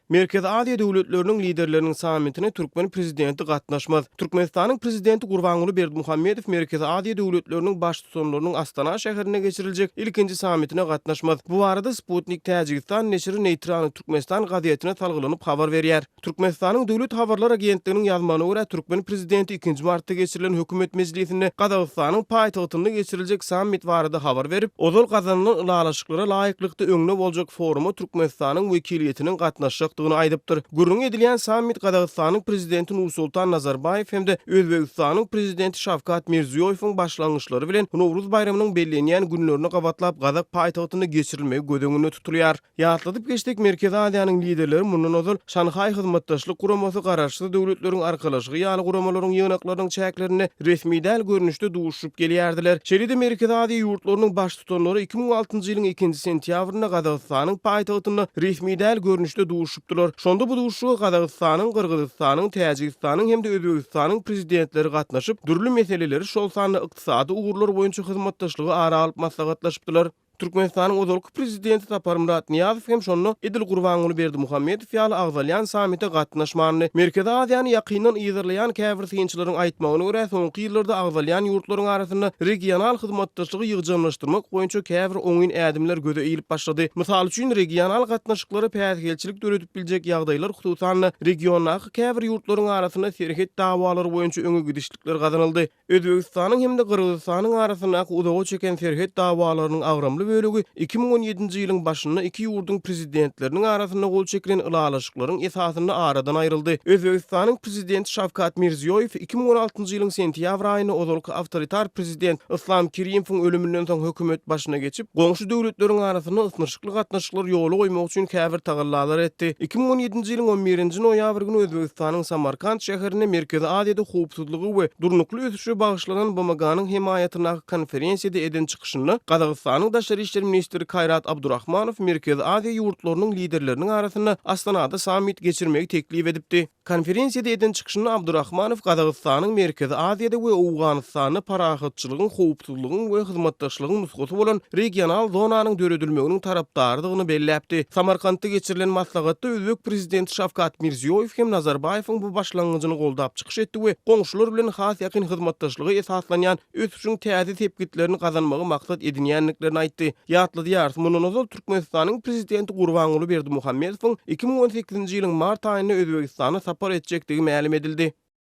Merkezi Aziýa döwletleriniň Liderleriniň sammitine türkmen prezidenti gatnaşmaz. Türkmenistanyň Prezidenti Gurbanguly Berdimuhamedow Merkezi Aziýa döwletleriniň Baştutanlarynyň Astana şäherinde geçiriljek ilkinji sammitine gatnaşmaz. Bu barada Sputnik Täjigistan neşiri Neýtralnyý Türkmenistan gazetine salgylanyp habar berýär. Türkmenistanyň Döwlet habarlar agentliginiň ýazmagyna görä, türkmen prezidenti ikinji martda geçirilen hökümet mejlisinde Gazagystanyň paýtagtynda geçiriljek sammit barada habar berip, ozal gazanylan ylalaşyklara laýyklykda öňde boljak foruma Türkmenistanyň wekiliýetiniň gatnaşjakdygyny aýdypdyr. Gürrüňi edilýän sammit Gazagystanyň Prezidenti Nursultan Nazarbaýew hem-de Özbegistanyň Prezidenti Şawkat Mirziýoýewiň başlangyçlary bilen Nowruz baýramynyň bellenýän günlerine gabatlap gazak paýtagtynda geçirilmegi göz öňünde tutulýar. Ýatladyp geçsek, Merkezi Aziýanyň liderleri mundan ozal Şanhaý Hyzmatdaşlyk Guramasy, Garaşsyz Döwletleriň Arkalaşygy ýaly guramalaryň ýygnaklarynyň çäklerinde resmi däl görnüşde duşuşyp gelýärdiler. Şeýle-de Merkezi Aziýa ýurtlarynyň Baştutanlary 2006-njy ýylyň ikinji sentýabrynda Gazagystanyň paýtagtynda resmi däl görnüşde duşuşypdylar. Şonda bu duşuşyga Gazagystanyň, Gyrgyzystanyň, Täjigistanyň hem-de Özbegistanyň Prezidentleri gatnaşyp, dürli meseleleri, şol sanda ykdysady ugurlar boýunça hyzmatdaşlygy ara alyp maslahatlaşypdylar. Türkmenistanyň ozalky prezidenti Saparmyrat Nyýazow hem şonda edil Gurbanguly Berdimuhamedow ýaly agzalýan sammite gatnaşmandy. Merkezi Aziýany ýakyndan yzarlaýan käbir synçylaryň aýtmagyna görä, soňky ýyllarda agzalýan ýurtlaryň arasynda regional hyzmatdaşlygy ýygjamlaşdyrmak boýunça käbir oňyn ädimler göze ilip başlady. Mysal üçin, regional gatnaşyklara päsgelçilik döredip biljek ýagdaýlar, hususan-da, regiondaky käbir ýurtlaryň arasynda serhet dawalary boýunça öňe gidişlikler gazanyldy. Özbegistanyň hem-de Gyrgyzystanyň arasyndaky uzaga çeken serhet dawalarynyň agramly bölegi 2017-nji ýylyň başynda iki ýurduň Prezidentleriniň arasynda gol çekilen ylalaşyklaryň esasynda aradan aýryldy. Özbegistanyň Prezidenti Şawkat Mirziýoýew 2016-njy ýylyň sentýabr aýynda ozalky awtoritar prezident Yslam Kerimowyň ölüminden soň hökümet başyna geçip, goňşy döwletleriň arasynda ysnyşykly gatnaşyklary ýola goýmak üçin käbir tagallalar etdi. 2017-nji ýylyň on birinji noýabr güni Özbegistanyň Samarkant şäherinde Merkezi Aziýada howpsuzlygy we durnukly ösüşe bagyşlanan BMG-niň hemaýatyndaky konferensiýada eden çykyşynda Gazagystanyň daşary işler ministri Kaýrat Abdurahmanow Merkezi Aziýa ýurtlarynyň liderleriniň arasynda Astanada sammit geçirmegi teklip edipdi. Konferensiýada eden çykyşynda Abdurahmanow Gazagystanyň Merkezi Aziýada we Owganystanda parahatçylygyň, howpsuzlygyň we hyzmatdaşlygyň nusgasy bolan regional zonanyň döredilmeginiň tarapdarydygyny belläpdi. Samarkantda geçirilen maslahatda özbek prezidenti Şawkat Mirziýoýew hem Nazarbaýewiň bu başlangyjyny goldap çykyş etdi we goňşular bilen has ýakyn hyzmatdaşlyga esaslanýan ösüşiň täze sepgitlerini gazanmagy maksat edinýändiklerini aýtdy. Ýatladýarys, mundan ozal Türkmenistanyň Prezidenti Gurbanguly Berdimuhamedowyň 2018-nji ýylyň mart aýynda Özbegistana sapar etjekdigi mälim edildi.